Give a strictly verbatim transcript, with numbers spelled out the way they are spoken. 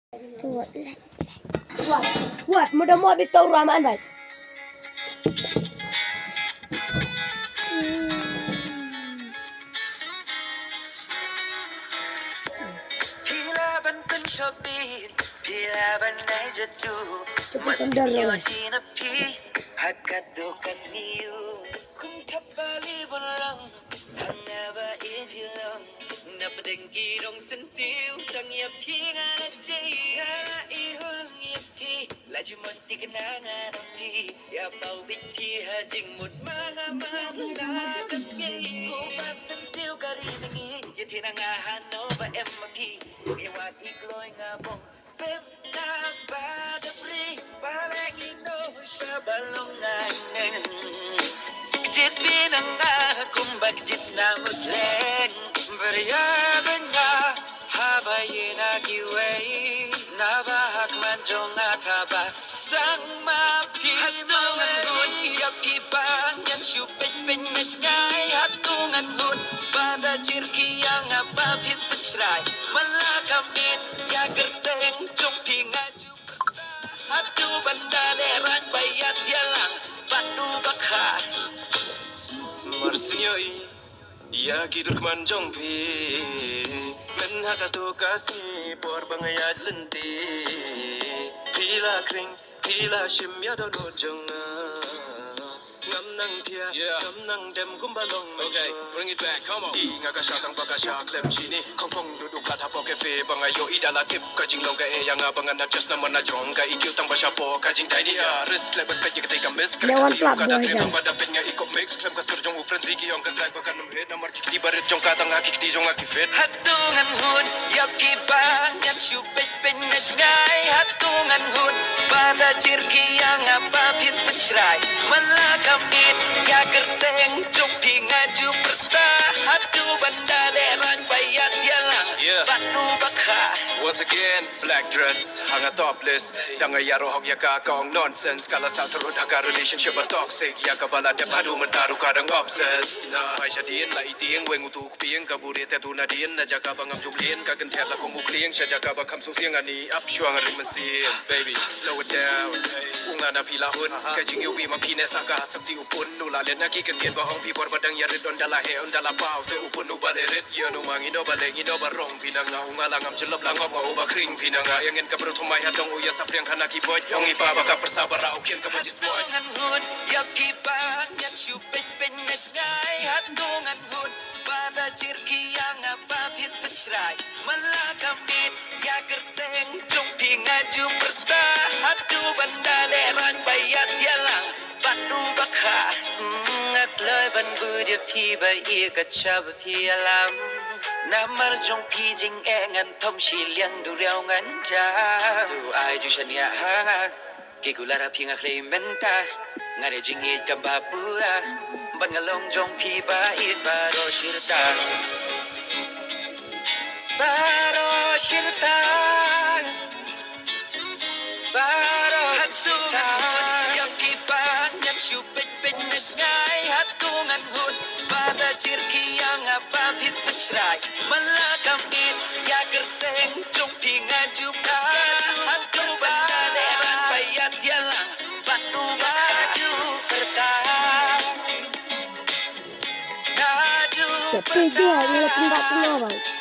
Wat, wat, mo da mo bi to ra man bai. Phi lah ban pynshoh bit, phi lah ban ai jadu. Cepat sandal lah. Jin phi, hakat dukas niu. Kum thap bali bun lang, hang ba in jilong. Na pdeng ki rong syntiew, tang ïa phi nga la jai ha i hul ngi phi. La ju mon ti kena nga na phi. Ïa pau bit phi ha jingmut ma nga ma nga na phi. Ku ba syntiew kari ngi. Ïa ti na nga ha no ba em ma phi. Ïa wat i kloi nga bong. Pep na ba da bri. Ba le ngi no sha ba long ngai nen. Kjit phi na nga kumba kjit na mut leng. Bria benya. Haba ïa na kiwei na ba hak man jong nga ta ba tang ma phi. Hatu ngan hun ïa phi ba ngan shu peit peit mej ngai. Hatu ngan hun ba da jir ki ïa nga ba phi pynshrai. Man la ka miet ïa kyrteng jong phi nga ju pyrta. Hatu ban da leh rang ba ïa tialang bad u bakha. Mar sing ïohi. Ïa ki dur kman jong phi. Men ha katu ka sngi por ba nga ïaid lynti. Phi la khring, phi la shim ïa dohnud jong nga. Ngam nang thiah, yeah, ngam nang dem kumba long. Okay, bring it back, come on. Ïa nga ka shah tang ba ka shah khlem shini. Khong khong duduk lat hapoh cafe ba nga ïohi da la tip. Ka jinglong ka eh ïa nga ba ngan adjust namar na jong ka E Q tang ba shapoh ka jingdai ni. Ïa risk leh ban peit ïa katei ka miss. Kren ka sih ka da trip tang ba da peit nga i kop mix. Khlem ka sur jong u frenzy ki ong ka track ba kan ym hit. Namar ki kti barit jong ka tang ha ki kti jong nga ki fit. Hatu ngan hun ïa phi ba ngan shu peit peit mej ngai. Hatu ngan hun ba da jir ki ïa nga ba phi pynshrai. Man la ka miet ïa kyrteng jong phi nga ju pyrta. Hatu ban da leh rang ba ïa tialang. Yeah. Bad u bakha. Once again, black dress, ha nga topless. Da nga ïaroh hok ïa ka ka ong nonsense. Ka la sah thurut ha ka relationship ba toxic. Ïa ka ba la dep haduh mynta ruh ka dang obsessed. Na bai sha dien la i tieng weng utu u kpieng ka buri te tu na dien na jaka ba ngam jum lien ka kynthia la kum u klieng sha jaka ba kham sung siang ani ap shuang ri mynsiem. Baby, slow it down. U nga na phi la hun. Ka jingïohi ma phi ne sa ka ha sap ti u pun. U la len na ki kynthia ba ong phi bor ba dang ïa rit don da la he on da la paw. Te u pun u ba le rit. Ïa nu ma ngi no ba le ngi no ba rong phi na nga u nga la ngam jyllop la ngop ma u ba khring phi na nga ïa ngin ka brut humai ha dong u ïa sapriang khana ki boj ong i pa ba ka pyrsa ba ra u khian ka ba jisboj. Ngan hun ïa phi ba ngan shu peit peit ngai ngai ha dong ngan hun ba da jir ki ïa nga ba phi pynshrai man la ka mit ïa kyrteng jong phi nga ju pyrta ha tu ban da le rang ba ïa tialang. Bad u ba kha, mm, nga kloi ban bud ïa phi ba ïa ka cha ba phi ïalam. Namar jong phi jingeh ngan thom shiliang duriaw ngan jam. Tu ai ju shaniah ha nga. Ki kular ha phi nga khlei mynta. Nga dei jingïeit kam ba pura. Bad nga long jong phi ba ïeit baroh shirta. Baroh shirta. Baroh hatu ngan hun ïa phi ba ngan shu peit peit mej ngai hatu ngan hun ba da jir ki ïa nga ba phi pynshrai man la ka mit ïa kyrteng jong phi nga ju ka hatu ban da le rang ba ïa tialang bad u ba ju kyrta. Nga ju kyrta.